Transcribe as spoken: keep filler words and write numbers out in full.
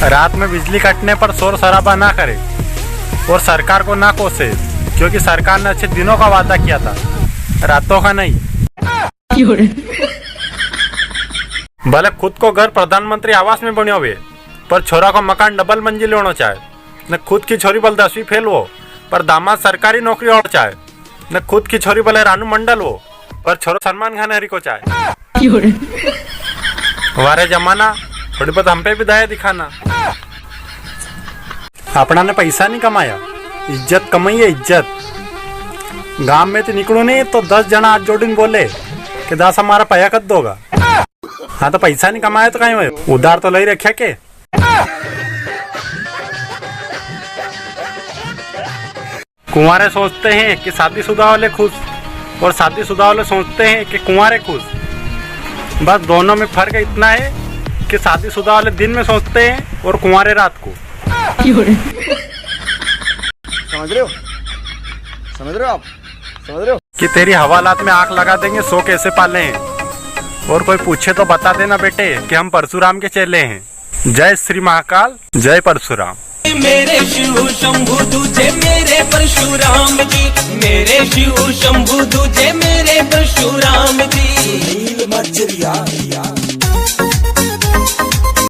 रात में बिजली कटने पर शोर शराबा ना करे और सरकार को ना कोसे, क्योंकि सरकार ने अच्छे दिनों का वादा किया था, रातों का नहीं। भले खुद को घर प्रधानमंत्री आवास में बण्यो हुए, पर छोरा को मकान डबल मंजिल होनो चाहे। ने खुद की छोरी भले दसवीं फेल हो, पर दामाद सरकारी नौकरी होनो चाहे। ने खुद की छोरी भले रानू मंडल हो, पर छोरो सलमान खान हरीको चाहे। वारे जमाना, थोड़ी बहुत हम पे भी दया दिखाना। अपना ने पैसा नी कमाया, इज्जत कमाई है, इज्जत। गांव में तो निकलू नी तो दस जना हाथ जोड़ीन बोले कि दास हमारा पया कद दोगा। हाँ, तो पैसा नी कमाया तो कई हुयो, उधार तो लई रख्या के। कुंवारे सोचते हैं कि शादीशुदा वाले खुश और शादीशुदा वाले सोचते हैं कि कुंवारे खुश। बस दोनों में फर्क इतना है कि शादीशुदा वाले दिन में सोचते हैं और कुंवारे रात को। समझ रहे हो? समझ रहे हो आप? समझ रहे हो? कि तेरी हवालात में आंख लगा देंगे, सौ कैसे पाले हैं। और कोई पूछे तो बता देना बेटे कि हम परशुराम के चेले हैं। जय श्री महाकाल, जय परशुराम। मेरे शिव शंभु दूजे मेरे परशुराम जी, मेरे शिव शंभु दूजे मेरे परशुराम जी। सुनील मजरिया।